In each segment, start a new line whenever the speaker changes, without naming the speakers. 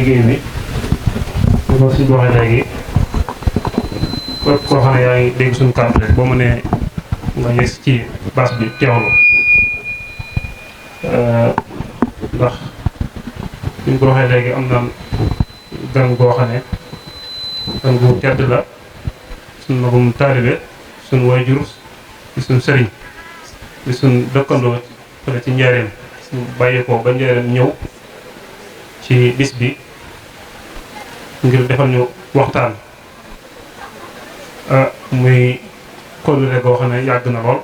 liggéey bi ñu ko suñu waxee léegi képp koo xam ne yaa ngi dégg suñu kàddu rek boo mënee nga yegg ci baas bi teewlu ndax suñ ko waxee léegi am na gan goo xam ne gan gu tedd la suñ magum taalibe suñ waajur di suñ sëriñ di suñ dëkkandoo fële ci njaareem suñ bàyyi ko ba njaareem ñëw ci bis bi ngir defal ñu waxtaan muy kóllëre goo xam ne yàgg na lool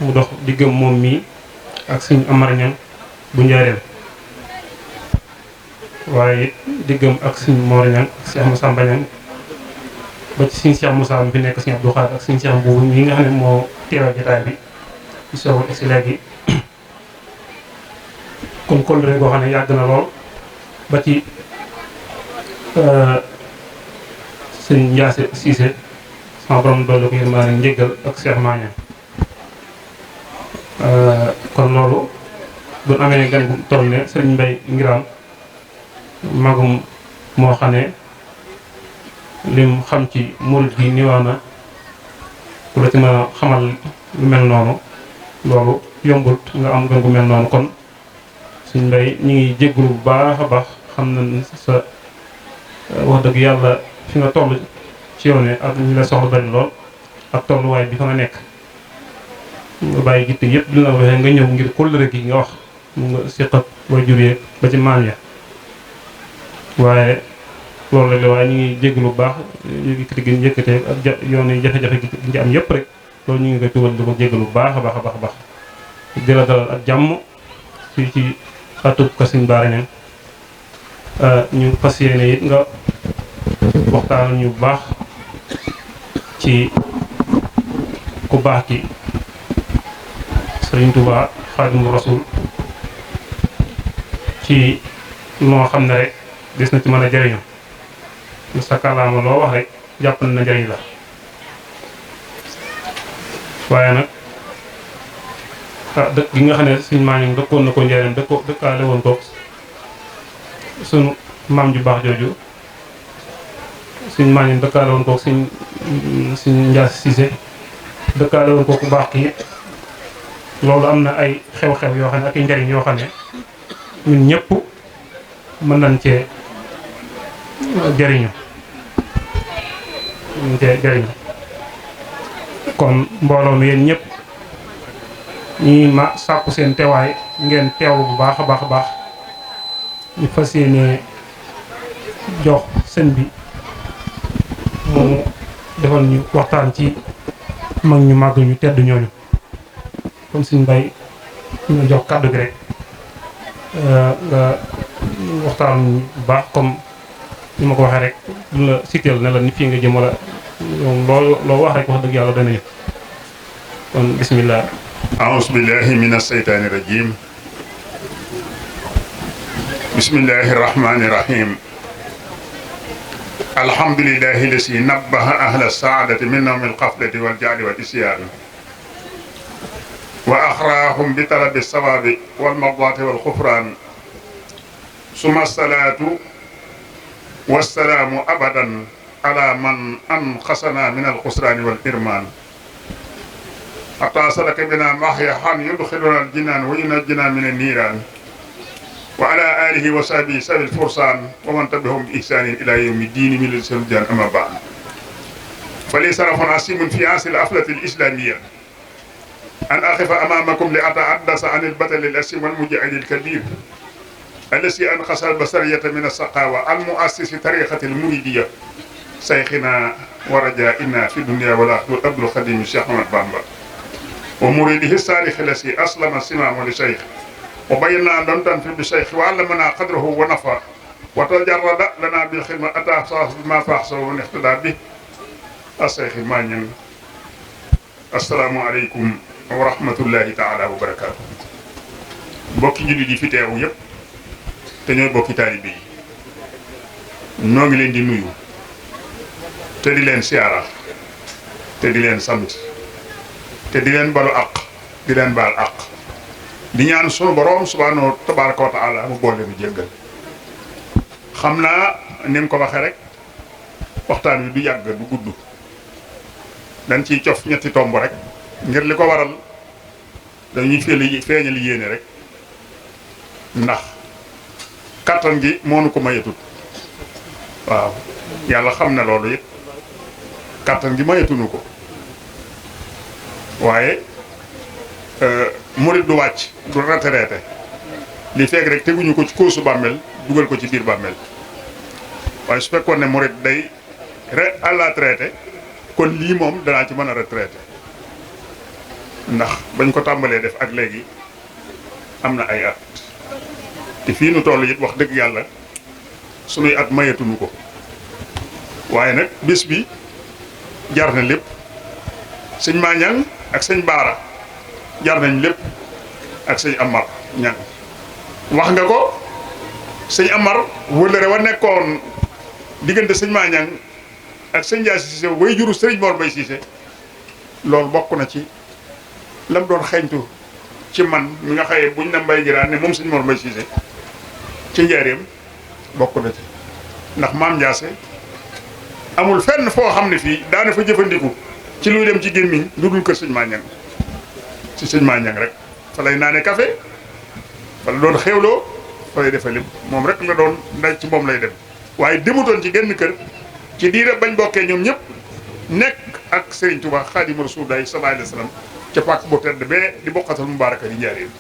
mu dox diggam moom mii ak suñ Amar Ñang bu njaareem waaye diggam ak suñ Mor Ñang ak Cheikh Moussa Mbañang ba ci suñ Cheikh Moussa bi nekk suñ Abdou Khadre ak suñ Cheikh Mbuubu ñi nga xam ne moo teewal jotaay bi ci soog a si léegi kon kóllëre goo xam ne yàgg na lool ba ci sëñ Ndiasse Cissé sama borom doole ko yërmaane njéggal ak Cheikh Maña kon loolu bu amee gan gu toll ne sëriñ Mbay Ngiraan magum moo xam ne lim xam ci murid gi niwaana ku la ci mën a xamal lu mel noonu loolu yombut nga am gan gu mel noonu kon suñ mbay ñu ngi jéggulu bu baax a baax xam na sa wax dëgg yàlla fi nga toll ci yow ne ak ñu la soxla bari lool ak tolluwaay bi fa nga nekk nga bàyyi gitte yëpp li la waxee nga ñëw ngir kóllëre gi nga wax mu nga siq ak way juree ba ci maam ya waaye loolu la waaye ñu ngi jéggulu bu baax yëkkati gi njëkkatee ak yoon yi jafe-jafe gi ngi am yëpp rek loolu ñu ngi koy tugal di ko jégalu bu baax a baax a baax a baax di la dalal ak jàmm fii ci xatub Kër Sëñ Bara Ñaŋ ñu fas yéene it nga waxtaan ñu bu baax ci ku baax ki Sëriñ Tuubaa Xaadimu Rasuul ci loo xam ne rek des na ci mën a jëriñu sa kàllaama loo wax rek jàpp na njëriñ la waaye nag dëkk gi nga xam ne suñ maam dëkkoon na ko njëriñ dëkkaale woon ko sunu maam ju baax jooju suñ maam dëkkaale woon ko suñ Ndiass Cissé dëkkaale woon ko ku baax kii loolu am na ay xew-xew yoo xam ne ak i njëriñ yoo xam ne ñun ñëpp mën nañ cee jëriñu kon mbooloo mi yéen ñëpp ñi ma sàkku seen teewaay ngeen teewlu bu baax a baax a baax ñu fas yéene jox sëñ bi mu defal ñu waxtaan ci mag ñu màgg ñu tedd ñooñu kon suñ bay ñu jox kàddu gi rek nga waxtaan bu baax comme ni ma ko waxee rek du la sitteel ne la ni fii nga jëm wala loo wax rek wax dëgg yàlla danañu kon bismillah
أعوذ بالله من الشيطان الرجيم بسم الله الرحمن الرحيم الحمد لله الذي نبه أهل السعادة من نوم القفلة والجعل والإسيان وأخراهم بطلب الثواب والمرضاة والغفران ثم الصلاة والسلام أبدا على من أنقذنا من الخسران والإرمان حتى سلك بنا محيا حان يدخلنا الجنان وينجنا من النيران وعلى آله وصحبه سبيل الفرسان ومن تبعهم بإحسان إلى يوم الدين من السلجان أما بعد فليس رف عسيم في عاصي الأفلة الإسلامية أن أقف أمامكم لأتحدث عن البطل الأسيم والمجاهد الكبير الذي أنقذ البشرية من السقاوة المؤسس طريقة المريدية شيخنا ورجائنا في الدنيا والآخرة عبد الخديم الشيخ أحمد بامبا ومريده الصالح الذي أسلم السمام لشيخ وبينا لم تنفي بشيخ وعلمنا قدره ونفى وتجرد لنا بالخدمة أتى ما فحصه ونقتدى به الشيخ مانين. السلام عليكم ورحمة الله تعالى وبركاته. بوكي جولي دي في تيو ييب te ñooy bokki taalibe yi ñoo ngi leen di nuyu te di leen siyaara te di leen sant te di leen balu àq di leen baal àq di ñaan sunu borom subhaanahu tabaaraka wa taala mu boole nu jéggal xam naa ni nga ko waxee rek waxtaan wi du yàgg du gudd dañ ciy cof ñetti tomb rek ngir li ko waral dañuy feeñal yéene rek ndax kàttan gi moo nu ko mayatut waaw yàlla xam na loolu it kàttan gi mayatunu ko waaye murit du wàcc du retraité li fekk rek teguñu ko ci kóosu bàmmeel dugal ko ci biir bàmmeel waaye su fekkoon ne murit day à la traité kon lii moom danaa ci mën a retraité ndax bañ ko tàmbalee def ak léegi am na ay at te fii nu toll it wax dëgg yàlla sunuy at mayatuñu ko waaye nag bés bi jar na lépp sëñ Ma Ñang ak sëñ Baara jar nañ lépp ak sëñ Amar Ñang wax nga ko sëñ Amar wëllëre wa nekkoon diggante sëñ Ma Ñang ak sëñ Ndiaye Cissé way juru sëriñ Mor Mbay Cissé loolu bokk na ci lam doon xeeñtu ci man mi nga xaye buñ na Mbay Ngiraan ne moom sëñ Mor Mbay Cissé ci njaareem bokk na ci ndax maam Ndiasse amul fenn foo xam ne fii daana fa jëfandiku ci luy dem ci gémmiñ lu dul kër sëñ Ma Ñang ci sëñ Ma Ñang rek fa lay naane café fa la doon xewloo fa lay defe lépp moom rek la doon ndaj ci moom lay dem waaye demutoon ci genn kër ci diira bañ bokkee ñoom ñëpp nekk ak Serigne Touba Xaadimu Rasuulillaahi sallallaahu alayhi wa sallam ca pàkk bu tedd bee di bokkatal mubaaraka di njaareem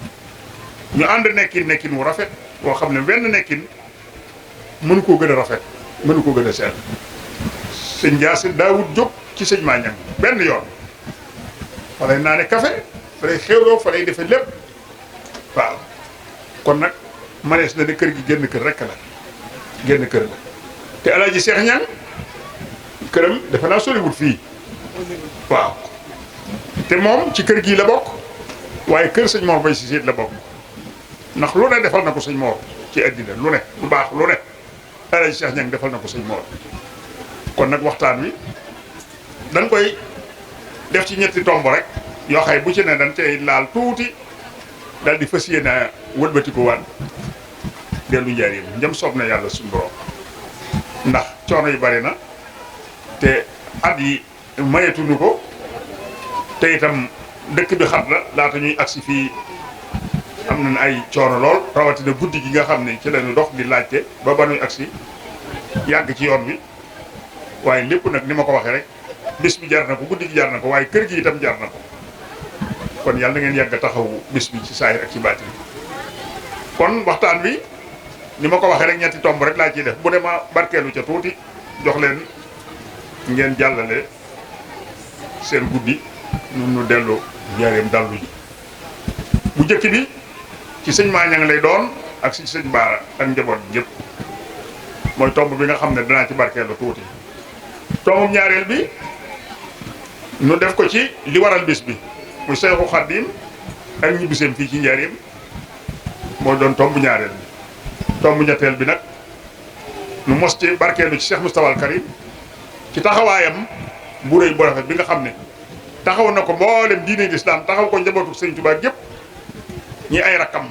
ñu ànd nekkin wu rafet boo xam ne wenn nekkin mënu koo gën a rafet mënu koo gën a seet sëñ Ndiasse daawut jóg ci sëñ Ma Ñang benn yoon fa lay naane café fa lay xewloo fa lay defe lépp waaw kon nag manees na ne kër gi génn kër rekk la génn kër la te Alaaji Seex Ñang këram defe naa soriwul fii waaw te moom ci kër gii la bokk waaye kër sëñ Mor Mbay Cissé la bokk ndax lu ne defal na ko sëñ Mor ci àddina lu ne lu baax lu ne Alaaji Seex Ñang defal na ko sëñ Mor kon nag waxtaan wi dañ koy def ci ñetti tomb rek yoo xay bu ci ne dañ cay laal tuuti daal di fas yéene wëlbati ko waan dellu njaareem njëm soob na yàlla suñu borom ndax coono yi bari na te at yi mayetuñu ko te itam dëkk bi xat la laata ñuy agsi fii am nañ ay coono lool rawatina guddi gi nga xam ne ci lañu dox di laajte ba ba nuy agsi yàgg ci yoon bi waaye lépp nag ni ma ko waxee rek bis bi jar na ko guddi gi jar na ko waaye kër gi itam jar na ko kon yàlla na ngeen yàgg a taxawu bis bi ci saahir ak ci baatin kon waxtaan wi ni ma ko waxee rek ñetti tomb rek laa ciy def bu dema barkeelu ca tuuti jox leen ngeen jàllale seen guddi ñun ñu dellu njaareem dallu ji bu njëkk bi ci sëñ Ma Ñang lay doon ak ci sëñ Baara ak njaboot bi yëpp mooy tomb bi nga xam ne danaa ci barkeelu tuuti tomb ñaareel bi nu def ko ci li waral bis bi muy Seexu Xaadim ak ñibbiseem fii ci njaareem mooy doon tomb ñaareel bi tomb ñetteel bi nag nu mos ci barkeelu ci Cheikh Moustapha al Karim ci taxawaayam bu rëy bu rafet bi nga xam ne taxaw na ko mboolem diine lislaam taxaw ko njabootu Sëriñ Tuubaa yëpp ñi ay rakkam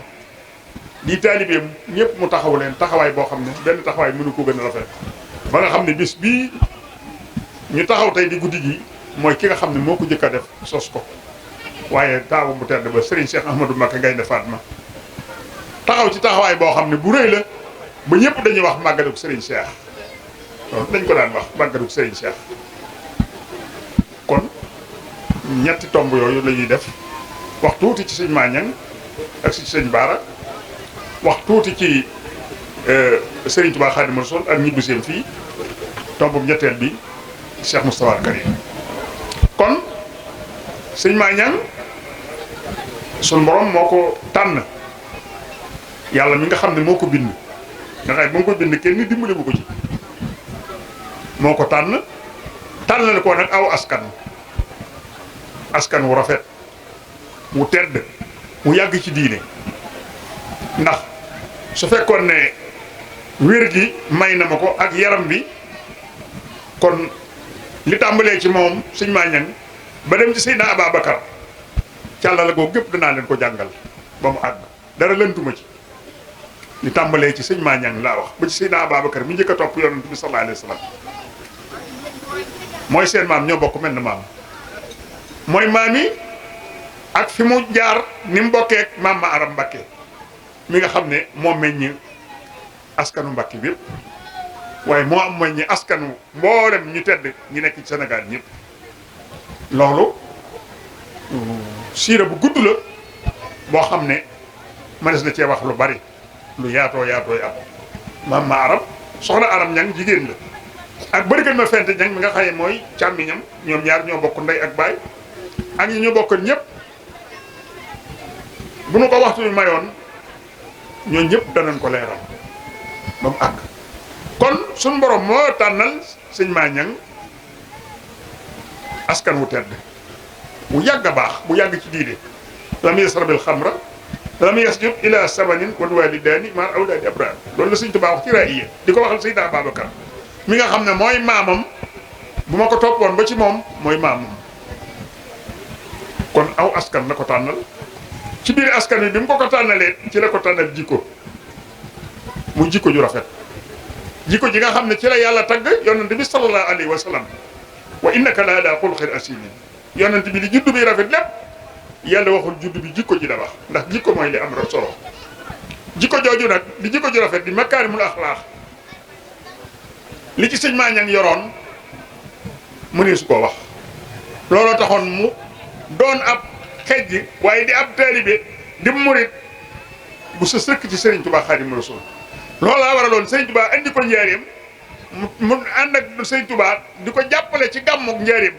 di taalibeem ñëpp mu taxaw leen taxawaay boo xam ne benn taxawaay mënu ko gën a rafet ba nga xam ne bis bii ñu taxaw tey di guddi gi mooy ki nga xam ne moo ko jëkk a def sos ko waaye taawu bu tedd ba Serigne Cheikh Ahmadou Mbacké Gaynde Fatma taxaw ci taxawaay boo xam ne bu rëy la ba ñëpp dañuy wax màggalug Serigne Cheikh loolu dañ ko daan wax màggalug Serigne Cheikh kon ñetti tomb yooyu la ñuy def wax tuuti ci sëñ Ma Ñang ak ci sëñ Baara wax tuuti ci Serigne Touba Xaadimu Rasuul ak ñibbiseem fii tombu ñetteel bi Cheikh Moustapha al Karim kon sëñ Ma Ñang sun borom moo ko tànn yàlla mi nga xam ne moo ko bind nga xay ba nga ko bind kenn dimbali bu ko ci moo ko tànn tànnal ko nag aw askan wu rafet wu tedd mu yàgg ci diine ndax su fekkoon ne wér gi may na ma ko ak yaram bi kon li tàmbalee ci moom sëñ Ma Ñang ba dem ci Seydina Ababacar càllala googu gépp danaa leen ko jàngal ba mu àgg dara lëntuma ci li tàmbalee ci sëñ Mañang laa wax ba ci Seydina Ababacar mi njëkk a topp yonent bi sallallahu alayhi wa sallam mooy seen maam ñoo bokk mel na maam mooy maam yi ak fi mu jaar ni mu bokkee ak maam ma Aram Mbakke mi nga xam ne moo meññ askanu Mbakke bi yëpp waaye moo am meññ askanu mboolem ñu tedd ñi nekk ci Sénégal ñëpp loolu siira bu gudd la boo xam ne mënees na cee wax lu bari lu yaatoo am maam ma Aram soxna Aram Ñang jigéen la ak bëri gën ma fente ñang mi nga xaye mooy càmmiñam ñoom ñaar ñoo bokk ndey ak baay ak ñi ñu bokkoon ñëpp bu nu ko waxtu bi mayoon ñoo ñëpp danañ ko leeral ba mu àgg kon suñ borom moo tànnal sëñ Mañang askan wu tedd bu yàgg a baax bu yàgg ci diine lam yasrabil xamra lam yasjud ila samanin wal walidaani maa awlaadi abraar loolu la sëñ Tuubaa wax ci raaya di ko waxal Seydina Ababacar mi nga xam ne mooy maamam bu ma ko toppoon ba ci moom mooy maamam kon aw askan la ko tànnal ci biir askan wi bi mu ko tànnalee ci la ko tànnal jikko mu jikko ju rafet jikko ji nga xam ne ci la yàlla tagg yonent bi sallallahu alayhi wa sallam wa innaka la ala xuluqin asimin yonent bi li juddu bi rafet lépp yàlla waxul juddu bi jikko ji la wax ndax jikko mooy li am solo jikko jooju nag di jikko ju rafet di makaarimul axlaax li ci sëñ Mañang yoroon mu ne su ko wax looloo taxoon mu doon ab xejj waaye di ab taalibe di murit bu sa sëkk ci Serigne Touba Xaadimu Rasuul loolu laa waraloon Serigne Touba andi ko njaareem mu ànd ak Serigne Touba di ko jàppale ci gàmmug njaareem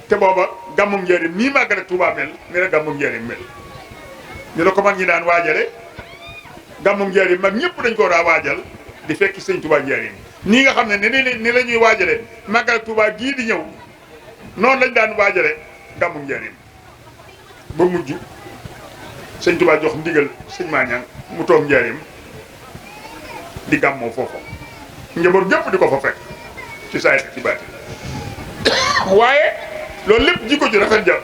te booba gàmmug njaareem nii màggal ak Touba mel ni la gàmmug njaareem mel ñu la ko mag ñi daan waajale gàmmug njaareem mag ñëpp dañ koo daa waajal di fekki Serigne Touba njaareem nii nga xam ne ni la ñuy waajale màggal ak Touba gii di ñëw noonu lañ daan waajale gàmmug njaareem ba mujj sëñ Touba jox ndigal sëñ Mañang mu toog njaareem di gàmmoo foofu njaboot gépp di ko fa fekk ci saa ci baati waaye loolu lépp jikko ju rafet ja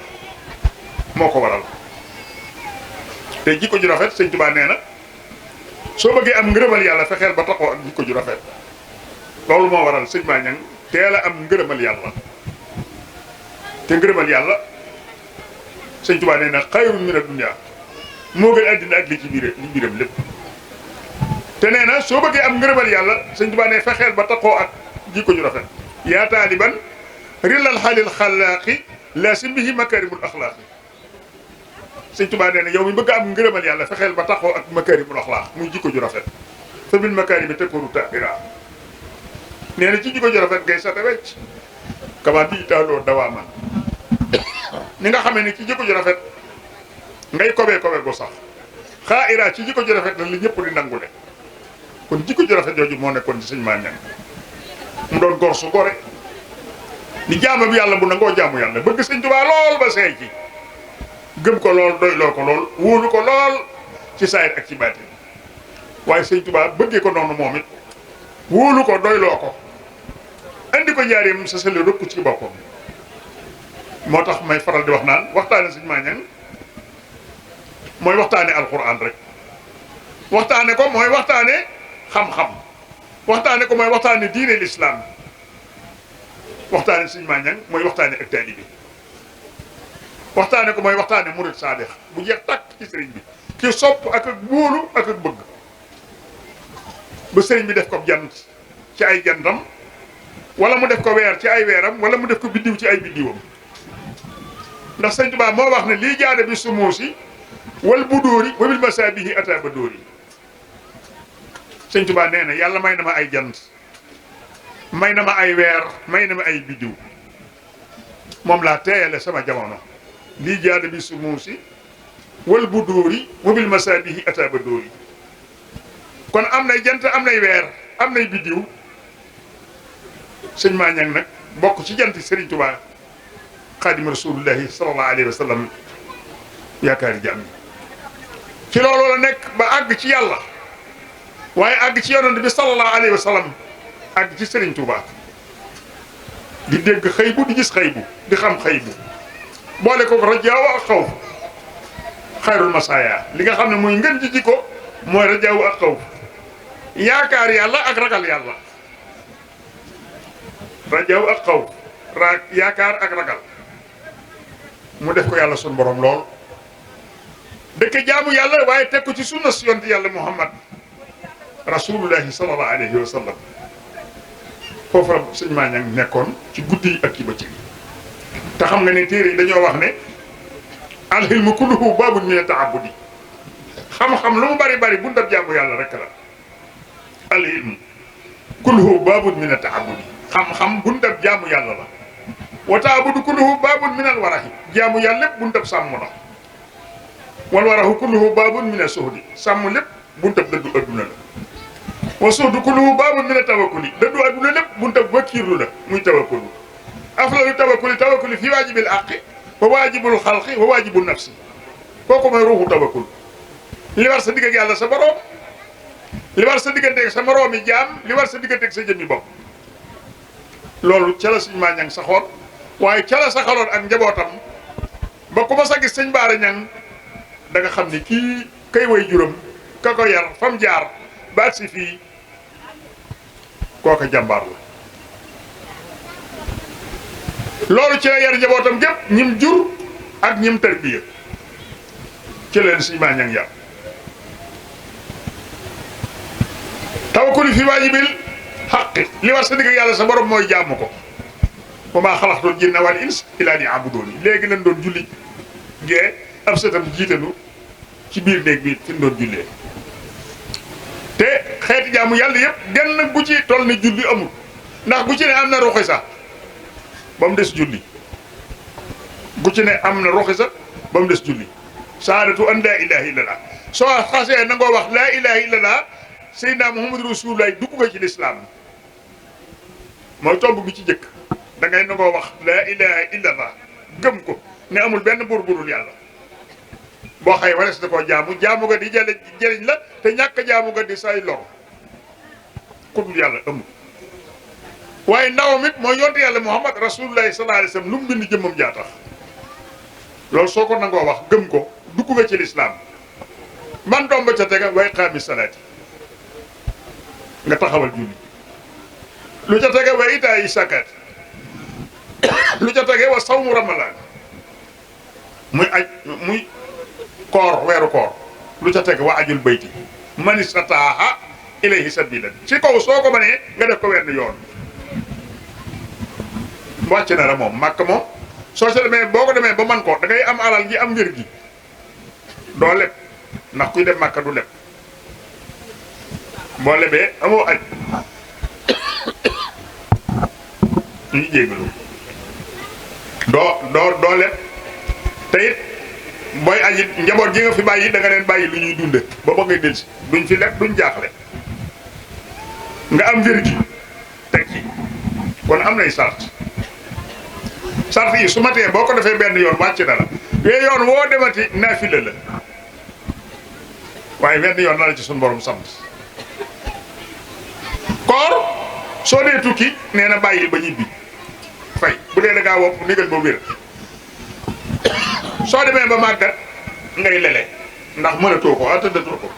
moo ko waral te jikko ju rafet sëñ Touba nee na soo bëggee am ngërëmal yàlla fexeel ba taxoo ak jikko ju rafet loolu moo waral sëñ Mañang teel a am ngërëmal yàlla te ngërëmal yàlla sëñ Touba nee na xayrun mina dunya moo gën àddina ak li ci biiram lépp te nee na soo bëggee am ngërëmal yàlla sëñ Touba ne fexeel ba taxoo ak jikko ju rafet yaa taaliban rilal xalil xalaaqi laasim bihi makaarimul axlaaqi sëñ Touba nee na yow mi bëgg am ngërëmal yàlla fexeel ba taxoo ak makaarimul axlaaq muy jikko ju rafet fa bil makaarimi takunu taahira nee na ci jikko ju rafet ngay sate wecc kama di itaaloo dawaaman ni nga xamee ni ci jikko ju rafet ngay kobe gu sax xaaira ci jikko ju rafet la li ñëpp di nangule kon jikko ju rafet jooju moo nekkoon ci sëñ Mañang mu doon gor su gore di jaamu bi yàlla bu nangoo jaamu yàlla bëgg sëñ Tuubaa lool ba seey ci gëm ko lool doyloo ko lool wóolu ko lool ci saayir ak ci baatin waaye sëñ Tuubaa bëggee ko noonu moom it wóolu ko doyloo ko andi ko njaareem sa seli rëkku ci boppam moo tax may faral di wax naan waxtaane sëñ Mañang mooy waxtaane alquran rek waxtaane ko mooy waxtaane xam-xam waxtaane ko mooy waxtaane diine l'islam waxtaane sëñ Mañang mooy waxtaane ak taalibe waxtaane ko mooy waxtaane murid saadix bu jeex tàkk ci sëriñ bi ci sopp ak ak wóolu ak ak bëgg ba sëriñ bi def ko jant ci ay jantam wala mu def ko weer ci ay weeram wala mu def ko biddiw ci ay biddiwam ndax sëñ Tuubaa moo wax ne lii jaade bi sumuusi wal bu dóori wa bil masaabihi ata ba dóori sëñ Tuubaa nee na yàlla may na ma ay jant may na ma ay weer may na ma ay biddiw moom laa teeyale sama jamono lii jaade bi sumuusi wal bu dóori wa bil masaabihi ata ba dóori kon am nay jant am nay weer am nay biddiw sëñ Mañang nag bokk ci jant Sëriñ Tuubaa xaadimu rasulillahi sallallahu alayhi wa sallam yaakaari jàmm ci loolu la nekk ba àgg ci yàlla waaye àgg ci yonent bi sallallahu alayhi wa sallam àgg ci Sëriñ Tuubaa di dégg xëybu di gis xëybu di xam xëybu boole ko rajaa ak xaw xayrul masaaya li nga xam ne muy ngën ji jikko mooy rajaaw ak xawf yaakaar yàlla ak ragal yàlla rajaaw ak xawf yaakaar ak ragal mu def ko yàlla sun borom lool dëkk jaamu yàlla waaye teg ko ci sunna si yonent yàlla Muhammad rasulullahi sallallahu alayhi wa sallam foofu la sëñ Mañang nekkoon ci guddi yi ak ci bëccëg te xam nga ne téere yi dañoo wax ne alxilmu kulluhu baabun min at-ta'abbudi xam-xam lu mu bari bari buntab jaamu yàlla rek la alxilmu kulluhu baabun min at-ta'abbudi xam-xam buntab jaamu yàlla la wa ta'abbudu kulluhu baabun min al-warahi jaamu yàlla lépp buntab sàmm la wal warahu kulluhu baabun min as-suhdi sàmm lépp buntab dëddu adduna la wa suhdu kulluhu baabun min at-tawakkuli dëddu adduna lépp buntab wakkiirlu la muy tawakkulu afdalu tawakkuli fi waajibil haqqi wa waajibul xalqi wa waajibul nafsi kooku mooy ruuxu tawakkul li war sa digg ak yàlla sa borom li war sa digganteeg sa moroomi jaam li war sa digganteeg sa jëmmi bopp loolu ca la sëñ Mañang saxoon waaye ca la saxaloon ak njabootam ba ku ma sa gis sëñ Baara Ñang da nga xam ni kii kay way juróom ka ko yar fam jaar ba agsi fii kooka jàmbaar la loolu ci la yar njabootam gépp ñim jur ak ñim tarbiya ci leen sëñ Mañang yar tawakkuli fi waajibil haqqi li war sa digg yàlla sa borom mooy jaamu ko wa maa xalaqtul jinna wal insa illaa liya'buduuni léegi lañ doon julli gee ab sëtam jiitalu ci biir néeg bi fi ñu doon jullee te xeeti jaamu yàlla yëpp genn bu ci toll ni julli amul ndax bu ci ne am na ruxi sax ba mu des julli bu ci ne am na ruxi sax ba mu des julli saadatu an laa ilaha illallah soo xasee na ngoo wax laa ilaha illallah Seydina Muhammadu Rasulullah dugg nga ci lislaam mooy tomb bi ci jëkk da ngay na ngoo wax laa ilaha illallah gëm ko ne amul benn buur budul yàlla boo xëy warees na koo jaamu nga di jëriñ la te ñàkk jaamu nga di say lor ku dul yàlla amul waaye ndawam it mooy yonte yàlla Muhammad Rasulullah sallallahu alayhi wasallam lu mu bind jëmmam jaa tax loolu soo ko nangoo wax gëm ko dugg nga ci lislaam man doom ba ca tega way qaami salaati nga taxawal julli lu ca tege wa itaayi sakaat lu ca tege wa sawmu ramadan muy koor weeru koor lu ca tege wa ajul bayti man istataaha ilayhi sabilan ci kaw soo ko mënee nga def ko wenn yoon wàcc na la moom màkk moom soo ca demee boo ko demee ba man ko da ngay am alal gi am ngir gi doo leb ndax kuy dem màkka du leb boo lebee amoo aj ñu ngi jéggalu doo leb te it booy aji njaboot gi nga fi bàyyi da nga leen bàyyi lu ñuy dunde ba ba ngay delsi duñ fi leb duñ jaaxle nga am wér gi teg ci kon am nay sart yi su matee boo ko defee benn yoon wàcc na la yooyu yoon woo demati naafila la waaye benn yoon na la ci suñu borom sant koor soo dee tukki nee na bàyyi ba ñibbi fay bu dee da ngaa wopp négal ba wér soo demee ba màggat ngay lele ndax mënatoo ko tëddatoo ko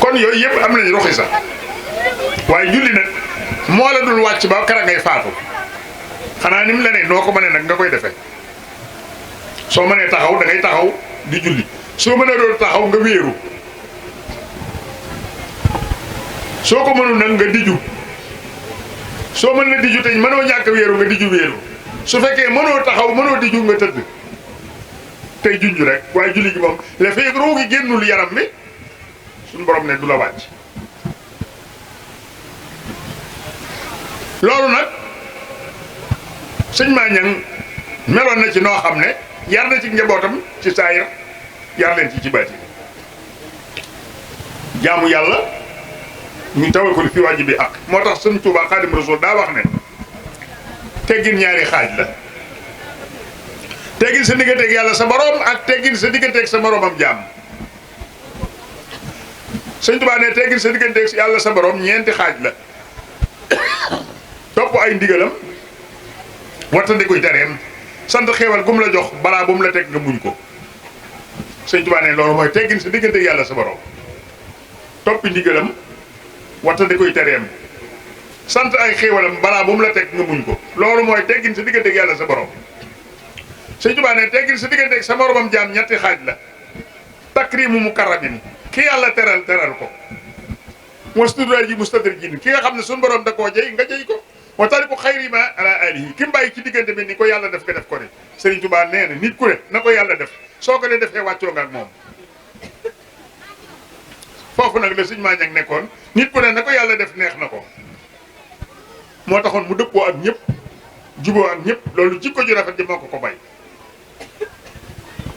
kon yooyu yëpp am nañu roxi sax waaye julli nag moo la dul wàcc ba kara ngay faatu xanaa ni mu la ne noo ko mënee nag nga koy defee soo mënee taxaw da ngay taxaw di julli soo mënee doon taxaw nga wéeru soo ko mënul nag nga diju soo mën na diju te mënoo ñàkk wéeru nga diju wéeru su fekkee mënoo taxaw mënoo diju nga tëdd tey junj rek waaye julli gi moom la fekk ruu gi génnul yaram bi suñu borom ne du la wàcc loolu nag sëñ Mañang meloon na ci noo xam ne yar na ci njabootam ci saayir yar leen ci baati jaamu yàlla ñu tawakkul fi waajibi ak moo tax sëñ Tuubaa Xaadim Rasuul daa wax ne teggin ñaari xaaj la teggin sa digganteeg yàlla sa borom ak teggin sa digganteeg sa moromam jaam sëñ Tuubaa ne teggin sa digganteeg yàlla sa borom ñeenti xaaj la topp ay ndigalam wattandikuy tereem sant xéewal gum la jox balaa bu mu la teg nga muñ ko sëñ Tuubaa ne loolu mooy teggin sa diggante yàlla sa borom toppi ndigalam wattandikuy tereem sant ay xéewalam balaa bu mu la teg nga muñ ko loolu mooy teggin sa diggante yàlla sa borom sëñ Tuubaa ne teggin sa diggante sa moromam jaam ñetti xaaj la takrimu mukarrabin ki yàlla teral ko mustadrak ji mustadrijin ki nga xam ne suñu borom da koo jëy nga jëy ko wa tariku xayri ma ala alihi ki mbàyyi ci diggante bi ni ko yàlla def ko def ko de Sëriñ Tuubaa nee na nit ku ne na ko yàlla def soo ko dee defee wàccoo nga ak moom foofu nag la sëñ Maañang nekkoon nit ku ne na ko yàlla def neex na ko moo taxoon mu dëppoo ak ñëpp juboo ak ñëpp loolu jikko ju rafet ji moo ko bay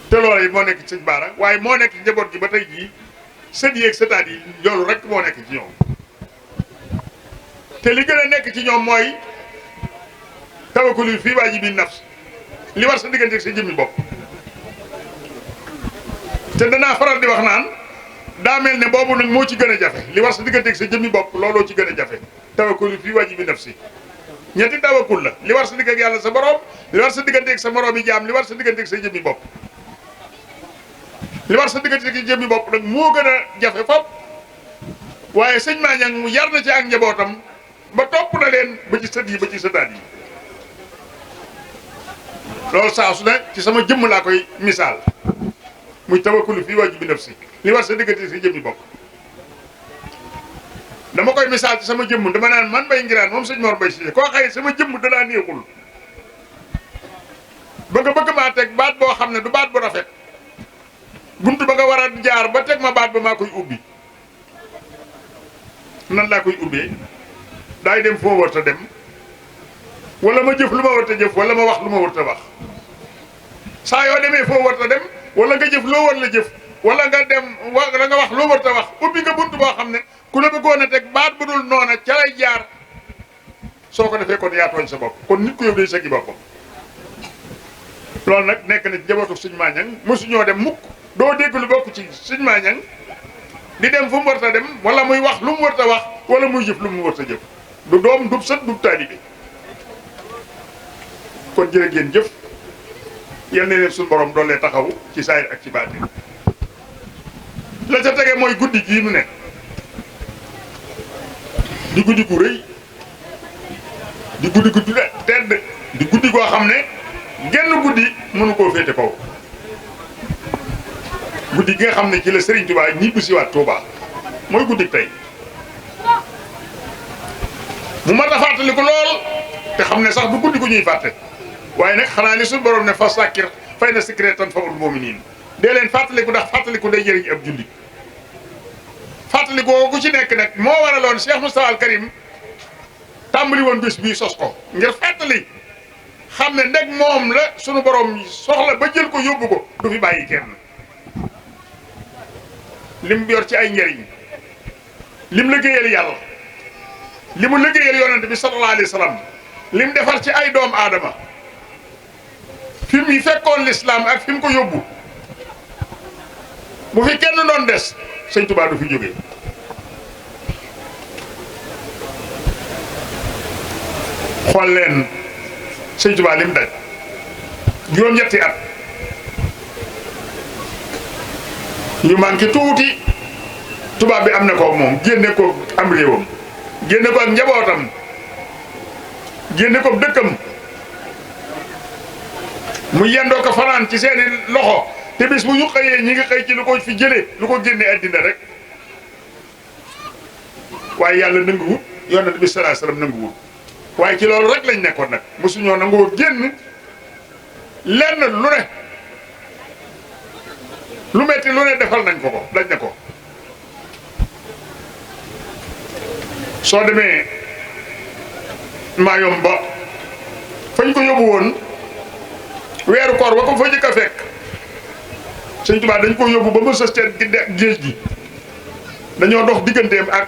te loolu yi moo nekk ci sëñ Baara waaye moo nekk njaboot gi ba tey jii sët yi ak sëtaat yi loolu rek moo nekk ci ñoom te li gën a nekk ci ñoom mooy tawakkul fii waajibi nafs li war sa diggante ak sa jëmmi bopp te danaa faral di wax naan daa mel ne boobu nag moo ci gën a jafe li war sa diggante ak sa jëmmi bopp looloo ci gën a jafe tawakkul fii waajibi nafsi ñetti tawakkul la li war sa digg ak yàlla sa borom li war sa diggante ak sa moroom yi jaam li war sa diggante ak sa jëmmi bopp li war sa diggante ak sa jëmmi bopp nag moo gën a jafe fop waaye sëñ Maañang mu yar na ci ak njabootam ba topp na leen ba ci sët yi ba ci sëtaat yi loolu saa su ne ci sama jëmm laa koy misaal muy tawakkulu fii waajibi nafsi li war sa diggante sa jëmmi bopp dama koy misaal ci sama jëmm dama naan man Mbaye Nguirane moom sëñ Mor Mbaye Cissé koo xëy sama jëmm dalaa neexul bëgg maa teg baat boo xam ne du baat bu rafet buntu ba nga war a jaar ba teg ma baat ba maa koy ubbi nan laa koy ubbee daay dem foo warta dem wala ma jëf lu ma warta jëf wala ma wax lu ma warta wax saa yoo demee foo warta dem wala nga jëf loo war la jëf wala nga dem la nga wax loo warta wax ubbi nga bunt boo xam ne ku la bëggoon a teg baat bu dul noona ca lay jaar soo ko defee kon yaa tooñ sa bopp kon nit ku yow day sagi boppam loolu nag nekk na ci njabootu sëñ Maañang mosuñoo dem mukk doo dégg lu bokk ci sëñ Maañang di dem fu mu warta dem wala muy wax lu mu warta wax wala muy jëf lu mu warta jëf du doom du sët du taalibe kon jërë ngeen jëf yal na leen suñu borom doolee taxaw ci saayir ak ci baatin la ca tege mooy guddi gii nu ne di guddi gu rëy di guddi gu tedd di guddi goo xam ne genn guddi mënu koo féete kaw guddi gi nga xam ne ci la Serigne Touba ñibbi si waat Touba mooy guddi tey mu mat a fàttali ko lool te xam ne sax du guddi gu ñuy fàtte waaye nag xanaa li suñu borom ne fa sàkkir fay na sikre tan fawul mu'minin dee leen fàttaliku ndax fàttaliku day jëriñ ab jullit fàttaliku ku ci nekk nag moo waraloon Cheikh Moustapha al Karim tàmbali woon bés bii sos ko ngir fàttali xam ne ndeg moom la sunu borom soxla ba jël ko yóbbu ko du fi bàyyi kenn lim yor ci ay njëriñ lim liggéeyal yàlla li mu liggéeyal yonent bi sallallahu alayhi wa sallam lim defar ci ay doom aadama fi mu fekkoon lislaam ak fi mu ko yóbbu bu fi kenn doon des sëñ Tuubaa du fi jógee xool leen sëñ Tuubaa lim daj juróom-ñetti at yu manqué tuuti tubaab bi am na ko moom génne ko am réewam génne ko ak njabootam génne ko dëkkam mu yendoo ko fanaan ci seeni loxo te bis bu ñu xëyee ñi ngi xëy ci lu ko fi jëlee lu ko génne addina rek waaye yàlla nanguwut yonent bi sallallahu alayhi wasallam nanguwut waaye ci loolu rek lañ nekkoon nag mosuñoo nangoo génn lenn lu ne lu metti lu ne defal nañ ko dañ ne ko soo demee maayom ba fañ ko yóbbu woon weeru koor ba ko fa jëkk a fekk sëñ Tuubaa dañ ko yóbbu ba mu sës ca géej gi dañoo dox digganteem ak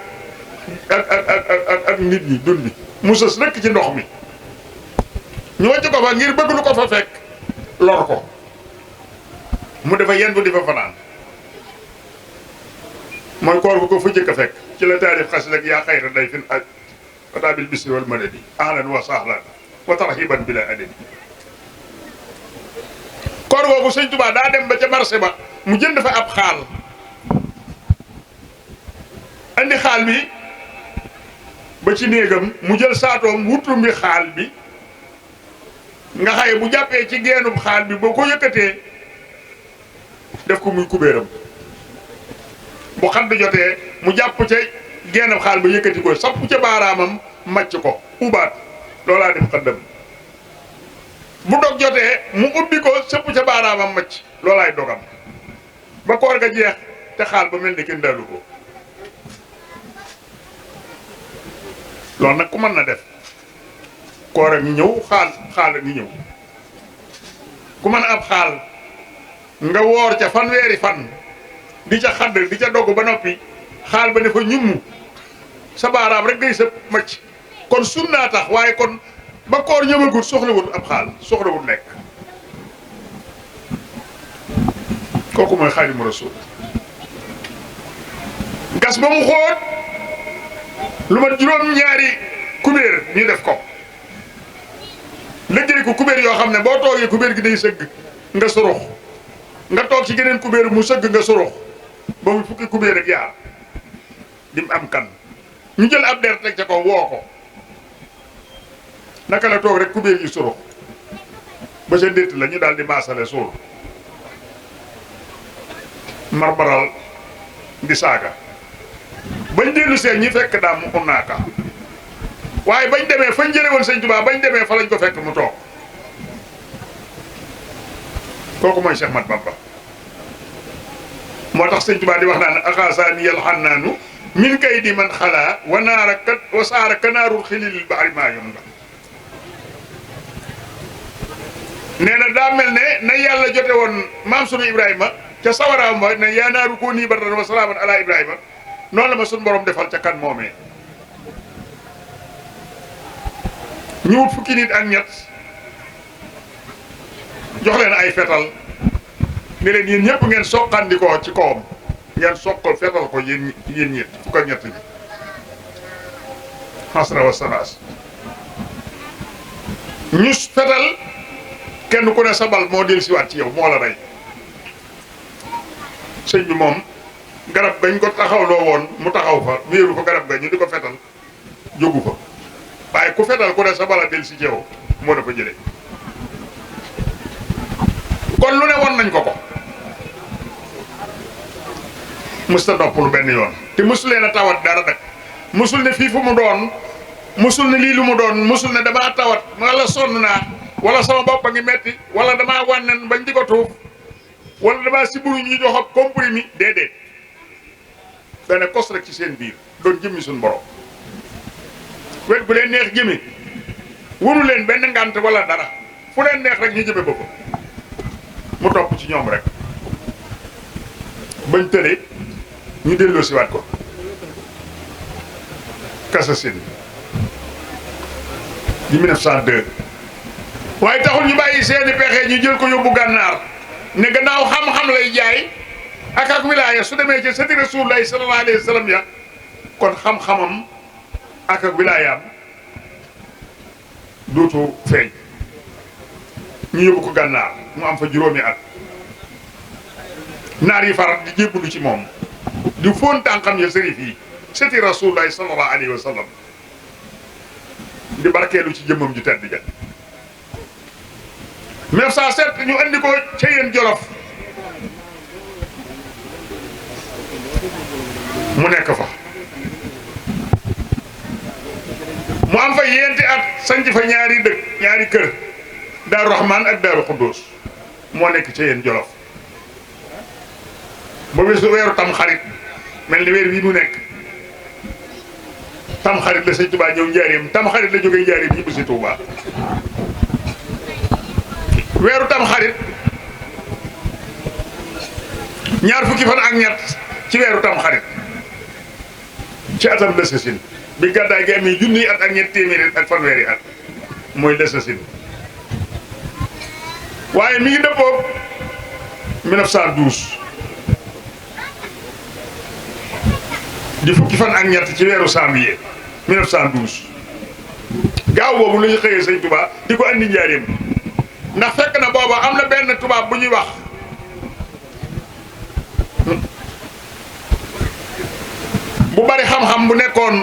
nit ñi dund bi mu sës rekk ci ndox mi ñu wàcc ko fa ngir bëgg lu ko fa fekk lor ko mu dafa yendu di fa fanaan mooy koor bu ko fa jëkk a fekk ci la taarif xas rek yaa xayra day fin fata bil bisri wal madadi ahlan wa sahlan wa tarhiban bila adadi. koor googu sëñ Tuubaa daa dem ba ca marché ba mu jënd fa ab xaal andi xaal bi ba ci néegam mu jël saatoom wutum bi xaal bi nga xaye bu jàppee ci geenub xaal bi boo ko yëkkatee def ko muy kubéeram bu xadd jotee mu jàpp ca geenub xaal ba yëkkati ko sapp ca baaraamam màcc ko ubaat loolaa def xaddam bu dog jotee mu ubbi ko sëpp ca baaraamam màcc loolaay dogam ba koor ga jeex te xaal ba mel ni kenn dalu ko loolu nag ku mën na def koor a ngi ñëw xaal a ngi ñëw ku mën ab xaal nga woor ca fanweeri fan di ca xadd di ca dogg ba noppi xaal ba ne fa ñummu sa baaraam rek ngay sëpp macc kon sunnaa tax waaye kon ba koor ñëwagul soxlawul ab xaal soxlawul lekk kooku mooy Xaadimu Rasuul gas ba mu xóot lu ma juróom-ñaari kubéer ñu def ko liggéey ko kubéer yoo xam ne boo toogee kubéer gi day sëgg nga surux nga toog ci geneen kubéer mu sëgg nga surux ba mu fukki kubéer ak yaar dim am kan ñu jël ab der teg ca ko woo ko naka la toog rek kubéer yi surux ba sa détt la ñu daal di maasale suul marbaral di saaga bañ dellu seen ñi fekk daam mu unnaaka waaye bañ demee fañ jële woon sëñ Tuubaa bañ demee fa lañ ko fekk mu toog kooku mooy Cheikh Mat Bamba moo tax sëñ Tuubaa di wax naan axaasaani yal xannaanu min kay di man xalaa wa naara kat wa saara kanaarul xililil bahri maa yom nga nee na daa mel ne na yàlla jote woon maam sunu Ibrahima ca sawaraam ba ne yaa naaru koo nii bardan wa salaaman ala Ibrahima noonu la ma suñ borom defal ca kan moomee ñu wut fukki nit ak ñett jox leen ay fetal ne leen yéen ñëpp ngeen soqandikoo ci kawam ngeen soqal fetal ko yéen ñett fukk ak ñett ñi xasra wa sanaas ñu fetal kenn ku ne sabal moo del siwaat ci yow moo la rey sëñ bi moom garab gañ ko taxawloo woon mu taxaw fa wéeru fa garab ga ñu di ko fetal jógu fa waaye ku fetal ku ne sa bala del si ci yow moo la fa jëlee kon lu ne won nañ ko musta noppalu benn yoon te musul leen a tawat dara nag musul ne fii fu mu doon musul ne lii lu mu doon musul ne damaa tawat wala sonn naa wala sama bopp a ngi metti wala damaa wànnen bañ di ko tuuf wala damaa siburu ñu jox ak comprimé déedéet dane kos rek ci seen biir doon jëmmi suñu borom wet bu leen neex jëmi wunu leen benn ngànt wala dara fu leen neex rek ñu jëme boppam mu topp ci ñoom rek bañ tële ñu delloo siwaat ko Kassasin di 1902 waaye taxul ñu bàyyi seeni pexe ñu jël ko yóbbu gànnaar ne gannaaw xam-xam lay jaay ak wilaaya su demee ci sëti Rasulullahi sallallahu alayhi wa sallam ya kon xam-xamam ak wilaayaam dootu feeñ ñu yóbbu ko gànnaar mu am fa juróomi at naar yi faral di jébbalu ci moom di fóon tànkam ya sërif yi sëti Rasulullahi sallallahu alayhi wa sallam di barkeelu ci jëmmam ju tedd ja 1907 ñu andi ko ca yéen Jolof mu nekk fa mu am fa yéenti at sanc fa ñaari dëkk ñaari kër Daaru Rahman ak Daaru Xuddoos moo nekk ca yéen Jolof ba bisu weeru tam xarit mel ni weer wi mu nekk tam xarit la sëñ Tuubaa ñëw njaareem tam xarit la jógee njaareem ñibbi si Tuubaa weeru tam xarit ñaar fukki fan ak ñett ci weeru tam xarit ci atam Lësësin bi gàddaay gi amee junniy at ak ñett téeméeri ak fanweeri at mooy Lësësin waaye mi ngi dëppoo 1912 di fukki fan ak ñett ci weeru janvier 1912 gaaw boobu la ñu xëyee sëñ Tuubaa di ko andi njaareem ndax fekk na booba am na benn tubaab bu ñuy wax bu bari xam-xam bu nekkoon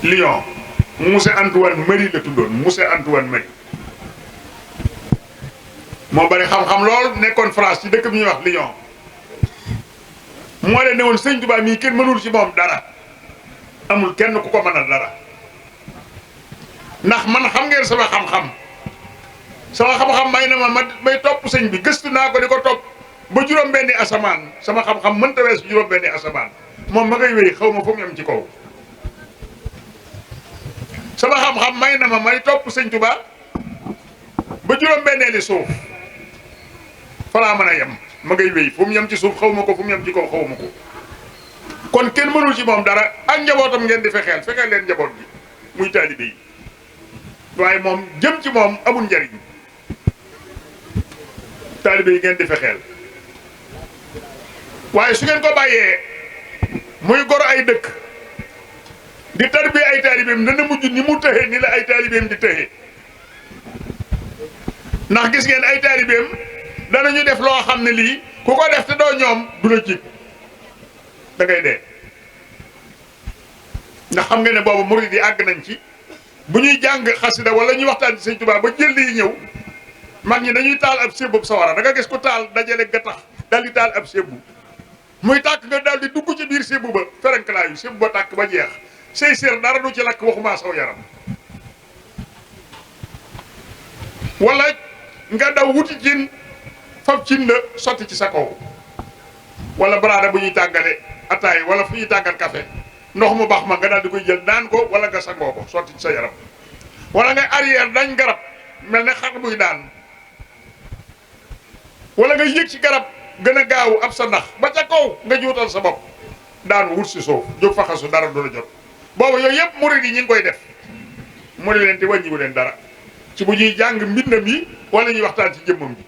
Lyon monsieur Antoine Marie la tuddoon monsieur Antoine Marie moo bari xam-xam lool nekkoon France ci dëkk bi ñuy wax Lyon moo leen ne woon sëñ Tuubaa mii kenn mënul ci moom dara amul kenn ku ko mënal dara ndax man xam ngeen sama xam-xam may na ma may topp sëñ bi gëstu naa ko di ko topp ba juróom-benni asamaan sama xam-xam mënta wees juróom-benni asamaan moom ma ngay wéy xaw ma fu mu yem ci kaw sama xam-xam may na ma may topp sëñ Tuubaa ba juróom-benneeli suuf fa laa mën a yem ma ngay wéy fu mu yem ci suuf xaw ma ko fu mu yem ci kaw xaw ma ko kon kenn mënul ci moom dara ak njabootam ngeen di fexeel leen njaboot bi muy taalibe yi waaye moom jëm ci moom amul njariñ taalibe yi ngeen di fexeel waaye su ngeen ko bàyyee muy gor ay dëkk di tarbi ay taalibeem dana mujj ni mu tëxe ni la ay taalibeem di tëxe ndax gis ngeen ay taalibeem danañu def loo xam ne lii ku ko def te doo ñoom du la jig da ngay dee ndax xam nga ne boobu murid yi àgg nañ ci bu ñuy jàng xasida wala ñuy waxtaan ci sëñ Tuubaa ba jël yi ñëw mag ñi dañuy taal ab sébbu sawara da nga gis ku taal dajale gattax dal di taal ab sébbu muy tàkk nga daal di dugg ci biir sébbu ba ferenklaayu sébbu ba tàkk ba jeex say sér dara du ci lakk waxuma saw yaram wala nga daw wuti cin fab cin la sotti ci sa kaw wala baraada bu ñuy tàngale ataay wala fu ñuy tàngal café ndox mu baax ma nga daal di koy jël naan ko wala nga sangoo ko sotti ci sa yaram wala nga arrière dañ garab mel ne xar buy daan wala nga yëg ci garab gën a gaaw ab sa ndax ba ca kaw nga juutal sa bopp daan wut si suuf jóg faxasu dara du la jot boobu yooyu yëpp murid yi ñi ngi koy def mu ne leen te wàññiwu leen dara ci bu ñuy jàng mbindam yi wala ñuy waxtaan ci jëmmam ji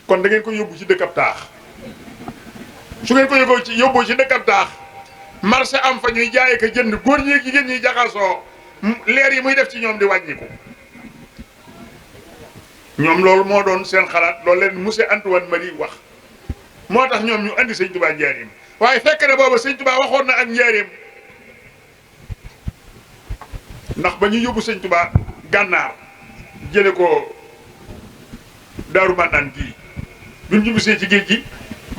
kon da ngeen ko yóbbu ci dëkkab taax su ngeen ko yóbboo ci dëkkab taax marché am fa ñuy jaay ko jënd góor ñi ak jigéen ñi jaxasoo leer yi muy def ci ñoom di wàññiku ñoom loolu moo doon seen xalaat loolu leen monsieur Antoine Marie wax moo tax ñoom ñu andi sëñ Tuubaa njaareem waaye fekk ne booba sëñ Tuubaa waxoon na ak njaareem ndax ba ñu yóbbu sëñ Tuubaa gànnaar jële ko Daaru Manaan gii bi ñu bisee ci géej gi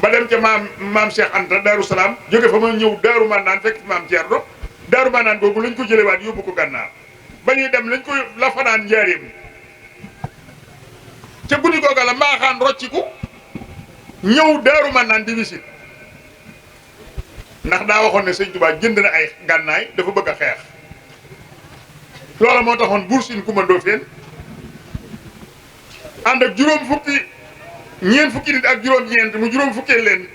ba dem ca maam Cheikh Anta Daaru Salaam jóge fa ma ñëw Daaru Manaan fekk maam Thierno Daaru Manaan googu lañ ko jëlewaat yóbbu ko gànnaar ba ñuy dem lañ ko la fanaan njaareem ca guddi googa la mbaaxaan rocciku ñëw Daaru Manaan di wisit ndax daa waxoon ne sëñ Tuubaa jënd na ay gànnaay dafa bëgg a xeex loola moo taxoon Buur Siin Kumba Ndoofeen ànd ak ñeent fukki nit ak juróom-ñeent mu juróom fukkee leen